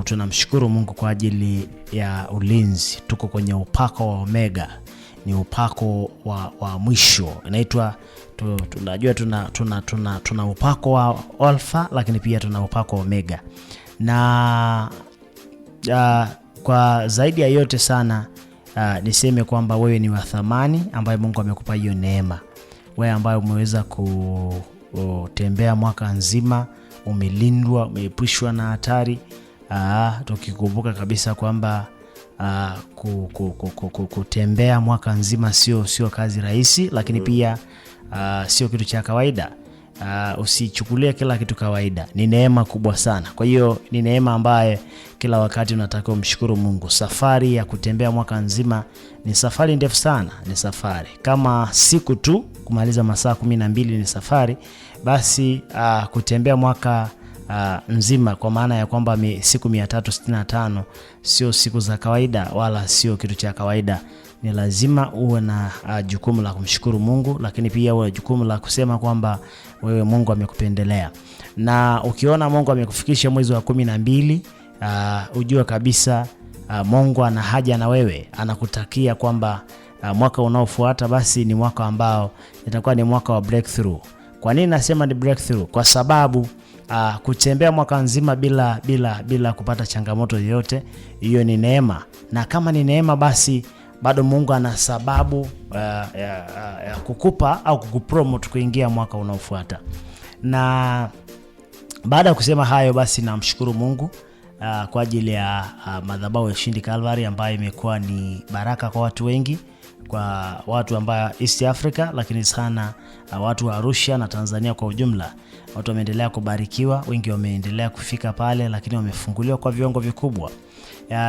Tunamshukuru Mungu kwa ajili ya ulinzi. Tuko kwenye upako wa Omega, ni upako wa mwisho inaitwa tunajua tuna upako wa Alpha, lakini pia tuna upako wa Omega na kwa zaidi ya yote sana, niseme kwamba wewe ni wa thamani ambaye Mungu amekupa hiyo neema, wewe ambaye umeweza kutembea mwaka nzima, umelindwa, umeepushwa na hatari. Tukikumbuka kabisa kwamba kutembea mwaka nzima sio kazi rahisi, lakini pia sio kitu cha kawaida. Usichukulie kila kitu kawaida, ni neema kubwa sana. Kwa hiyo ni neema ambaye kila wakati unatakiwa umshukuru Mungu. Safari ya kutembea mwaka nzima ni safari ndefu sana, ni safari kama siku tu kumaliza masaa 12 ni safari, basi kutembea mwaka nzima kwa maana ya kwamba siku 365 sio siku za kawaida wala sio kitu cha kawaida. Ni lazima uwe na jukumu la kumshukuru Mungu, lakini pia uwe na jukumu la kusema kwamba wewe Mungu amekupendelea. Na ukiona Mungu amekufikisha mwezi wa 12, ujue kabisa Mungu ana haja na wewe, anakutakia kwamba mwaka unaofuata basi ni mwaka ambao itakuwa ni mwaka wa breakthrough. Kwa nini nasema ni breakthrough? Kwa sababu kutembea mwaka nzima bila kupata changamoto yoyote, hiyo ni neema, na kama ni neema basi bado Mungu ana sababu ya kukupa au kukupromote kuingia mwaka unaofuata. Na baada ya kusema hayo basi namshukuru Mungu kwa ajili ya madhabahu ya Ushindi Calvary ambayo imekuwa ni baraka kwa watu wengi, kwa watu ambao East Africa, lakini sana watu wa Arusha na Tanzania kwa ujumla. Watu wameendelea kubarikiwa, wengi wameendelea kufika pale, lakini wamefunguliwa kwa viwango vikubwa.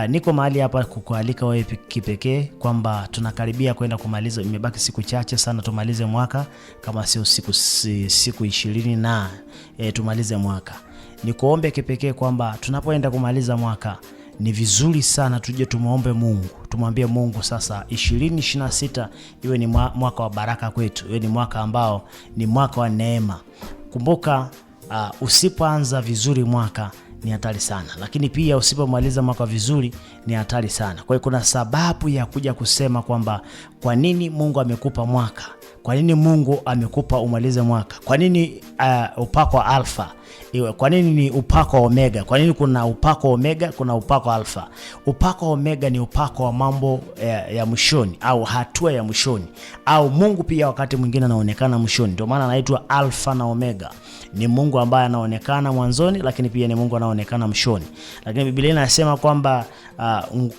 Niko mahali hapa kukualika wewe kipekee kwamba tunakaribia kwenda kumaliza, imebaki siku chache sana tumalize mwaka, kama sio siku 20 na tumalize mwaka. Nikuombe kipekee kwamba tunapoenda kumaliza mwaka ni vizuri sana tuje tumuombe Mungu, tumwambie Mungu sasa 2026 iwe ni mwaka wa baraka kwetu, iwe ni mwaka ambao ni mwaka wa neema. Kumbuka, usipoanza vizuri mwaka ni hatari sana, lakini pia usipomaliza mwaka vizuri ni hatari sana. Kwa hiyo kuna sababu ya kuja kusema kwamba kwa nini Mungu amekupa mwaka, kwa nini Mungu amekupa umalize mwaka, kwa nini upako wa Alpha iwe, kwa nini ni upako wa Omega, kwa nini kuna upako wa Omega, kuna upako wa Alpha. Upako wa Omega ni upako wa mambo ya mwishoni au hatua ya mwishoni, au Mungu pia wakati mwingine anaonekana mwishoni, ndio maana anaitwa Alpha na Omega. Ni Mungu ambaye anaonekana mwanzoni, lakini pia ni Mungu anaonekana mwishoni. Lakini Biblia inasema kwamba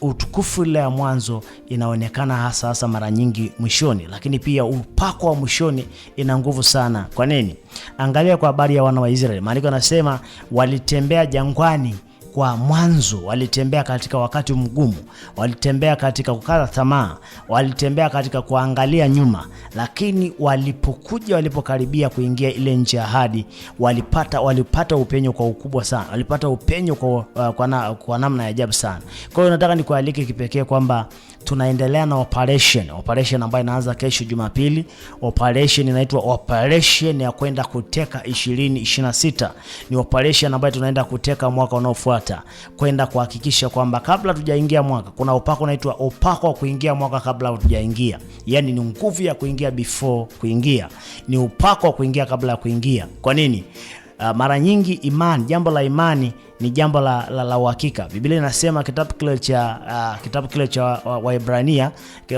utukufu ile ya mwanzo inaonekana hasa hasa mara nyingi mwishoni, lakini pia upako wa mwishoni ina nguvu sana. Kwa nini? Angalia kwa habari ya wana wa Israeli, maandiko yanasema walitembea jangwani kwa mwanzo, walitembea katika wakati mgumu, walitembea katika kukata tamaa, walitembea katika kuangalia nyuma, lakini walipokuja, walipokaribia kuingia ile nchi ya ahadi, walipata upenyo kwa ukubwa sana, walipata upenyo kwa namna ya ajabu sana. Kwa hiyo nataka nikualike kipekee kwamba tunaendelea na operation ambayo inaanza kesho Jumapili. Operation inaitwa operation ya kwenda kuteka 2026. Ni operation ambayo tunaenda kuteka mwaka unaofuata, kwenda kuhakikisha kwamba kabla tujaingia mwaka, kuna upako unaitwa upako wa kuingia mwaka kabla hatujaingia. Yani ni nguvu ya kuingia before kuingia, ni upako wa kuingia kabla ya kuingia. Kwa nini? Mara nyingi imani, jambo la imani ni jambo la uhakika. Biblia inasema kitabu kile cha Waebrania,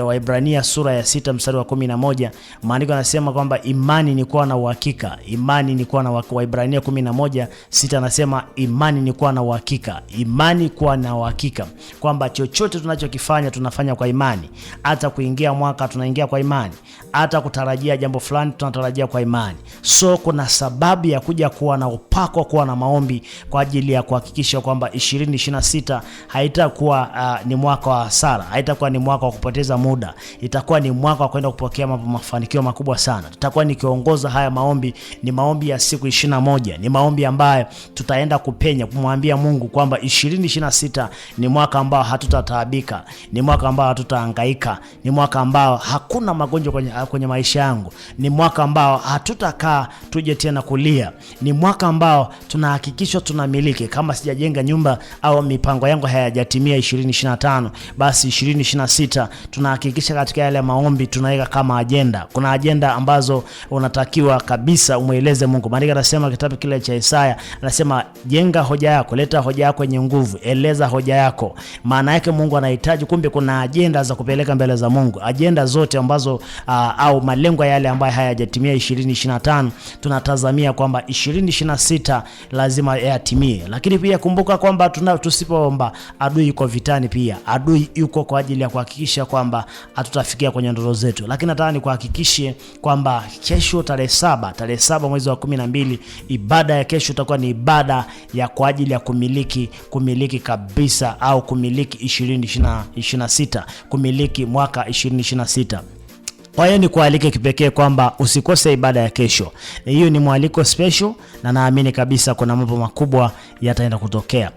Waebrania sura ya 6 mstari wa 11, maandiko yanasema kwamba imani ni kuwa na uhakika. Imani ni kuwa na uhakika. Waebrania 11:6 anasema imani ni kuwa na uhakika. Imani kuwa na uhakika kwamba chochote tunachokifanya tunafanya kwa imani. Hata kuingia mwaka tunaingia kwa imani. Hata kutarajia jambo fulani tunatarajia kwa imani. So kuna sababu ya kuja kuwa na upako, kuwa na maombi kwa ajili ya kuhakikisha kwamba 2026 haitakuwa ni mwaka wa hasara, haitakuwa ni mwaka wa kupoteza muda, itakuwa ni mwaka wa kwenda kupokea mafanikio makubwa sana. Tutakuwa nikiongoza haya maombi, ni maombi ya siku 21, ni maombi ambayo tutaenda kupenya kumwambia Mungu kwamba 2026 ni mwaka ambao hatutataabika, ni mwaka ambao hatutahangaika, ni mwaka ambao hakuna magonjwa kwenye maisha yangu, ni mwaka ambao hatutakaa tuje tena kulia, ni mwaka ambao tunahakikishwa tunamiliki. Kama Kama sijajenga nyumba au mipango yangu hayajatimia 2025, basi 2026 tunahakikisha katika yale maombi tunaweka kama ajenda. Kuna ajenda ambazo unatakiwa kabisa umweleze Mungu. Maandiko anasema kitabu kile cha Isaya, anasema jenga hoja yako, leta hoja yako yenye nguvu, eleza hoja yako. Maana yake Mungu anahitaji, kumbe kuna ajenda za kupeleka mbele za Mungu, ajenda zote ambazo au malengo yale ambayo hayajatimia 2025 tunatazamia kwamba 2026 lazima yatimie. Lakini pia kumbuka kwamba tusipoomba adui yuko vitani, pia adui yuko kwa ajili ya kuhakikisha kwamba hatutafikia kwenye ndoto zetu. Lakini nataka nikuhakikishie kwamba kesho tarehe 7 mwezi wa 12, ibada ya kesho itakuwa ni ibada ya kwa ajili ya kumiliki kabisa au kumiliki 2026, kumiliki mwaka 2026. Kwa hiyo ni kualike kipekee kwamba usikose ibada ya kesho. Hiyo ni mwaliko special, na naamini kabisa kuna mambo makubwa yataenda kutokea.